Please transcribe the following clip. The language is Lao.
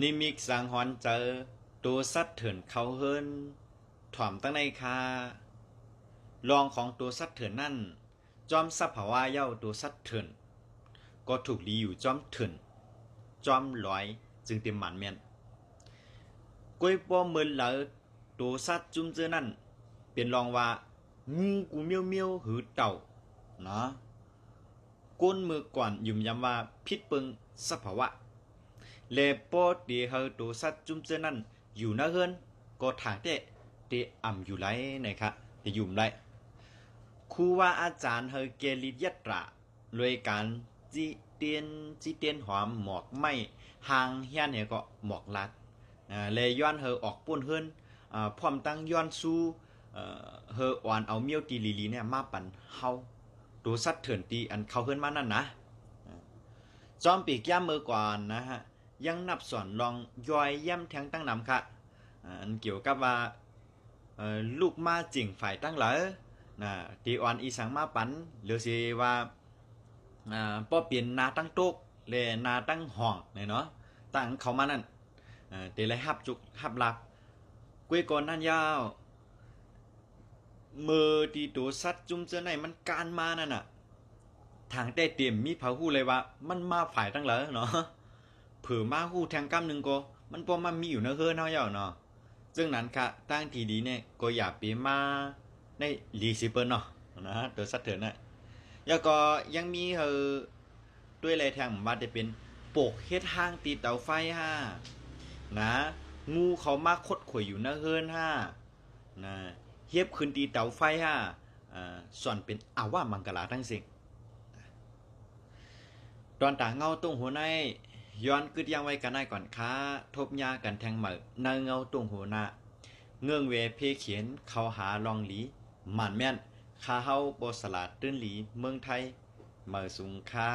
ນິມິກສັງຫອນໃຈ ໂຕສັດເຖື່ອນເຂົ້າເຮືອນ ຖອມຕັ້ງໃນຄ່າ. ລ່ອງຂອງໂຕສັດເຖື່ອນນັ້ນ ຈອມສະພາວະເຍົາໂຕສັດເຖື່ອນ ກໍຖືກລີຢູ່ຈອມເຖື່ອນ ຈອມລອຍ ຈຶ່ງເຕັມໝານແມ່ນ. ກ້ວຍປ້ອມເມີນເລີ ໂຕສັດຈຸ້ມເຈີນັ້ນ ເປັນລອງວ່າ ງູກູມຽວໆ ຫືເຕົ່ານະ. ກົ້ນເມີກວນຢືນຢັນວ່າ ຜິດເບິ່ງສະພາວະ ແລະ ບໍ່ເຕໃຫ້ໂຕສັດຈຸ້ມເຈີນັ້ນ ຢູ່ນະເຮືອນ ກໍຖາງແທ້ເຕອຳຢູ່ໄລນະຄະ ເຕຢູ່ໄລ. ຄູວາອາຈານໃຫ້ແກ່ລິດຍາຕາ ໂດຍການຈິຕຽນ ຈິຕຽນຫອມໝອກໄມ້ ຮ່າງຮຽນໃຫ້ກໍໝອກລາດ ແລະ ຍ້ອນໃຫ້ອອກປົ້ນເຮືອນ ພ້ອມທັງຍ້ອນຊູ ເອີ ເຮີອອນເອົາມ້ຽວທີ່ລີໆ ເນ່ຍມາປັນເຮົາ ໂຕສັດເຖື່ອນທີ່ອັນເຂົ້າເຮືອນມານັ້ນນະ. ເອີ ຈອມປີກຢ້າມເມີກວນນະ ຍັງນັບສອນລອງຢ່ອຍແຍ້ມແທງຕັ້ງນຳຄະ ອັນກ່ຽວກັບວ່າ ເອີ ລູກມ້າຈິງຝ່າຍຕັ້ງຫຼາຍນະ ທີ່ອອນອີສັງມາປັນ ຫຼືຊິວ່າ ອ່າ ບໍ່ເປັນນາຕັ້ງໂຕກ ແລະ ນາຕັ້ງຫ້ອງແນ່ເນາະ ຕັ້ງເຂົ້າມານັ້ນ ເອີ ເຕໄດ້ຮັບຈຸກຮັບລາບ. ກ້ວຍກ່ອນນັ້ນຍາວ ເມີທີ່ໂຕສັດຈຸ້ມເຈີໃນມັນການມານັ້ນນະ ທາງແທ້ເຕັມມີໃຜຮູ້ເລີຍວ່າ ມັນມາຝ່າຍຕັ້ງຫຼາຍເນາະ ເຜີມາຮູ້ແທງກຳໜຶ່ງກໍ ມັນບໍ່ມາມີຢູ່ໃນເຮືອນເຮົາຍາວເນາະ. ເຊິ່ງນັ້ນຄະ ທາງທີ່ດີເນ່ຍ ກໍຢ່າໄປມາໃນລີຊິເປີນເນາະ ນະ ໂຕສັດເຖື່ອນນະ. ແລ້ວກໍຍັງມີ ເອີ ດ້ວຍແລແທງ ບໍ່ວ່າຈະເປັນ ປົກເຮັດຮ່າງຕິດເຕົາໄຟຫານະ ງູເຂົ້າມາຄົດຂົວຢູ່ໃນເຮືອນຫານະ ເຮັບຂຶ້ນຕິດເຕົາໄຟຫາ ເອີ ສ່ວນເປັນອາວະມັງກະລາທັງສິ້ນ. ຕອນຕາເງົາຕົງຫົວໃນ ຍ້ອນກຶດຢັ້ງໄວ້ກັນໄດ້ກ່ອນຄະ ທົບຍາກັນແທງໃໝ່ ໃນເງົາຕົງຫົວໜ້າ ເງື່ອງເວເພຂຽນ ເຂົ້າຫາລອງລີ ໝານແມ່ນ ຂ້າເຮົາບໍ່ສະຫຼາດຕື່ນລີ ເມືອງໄທ ມາສູງຄ່າ.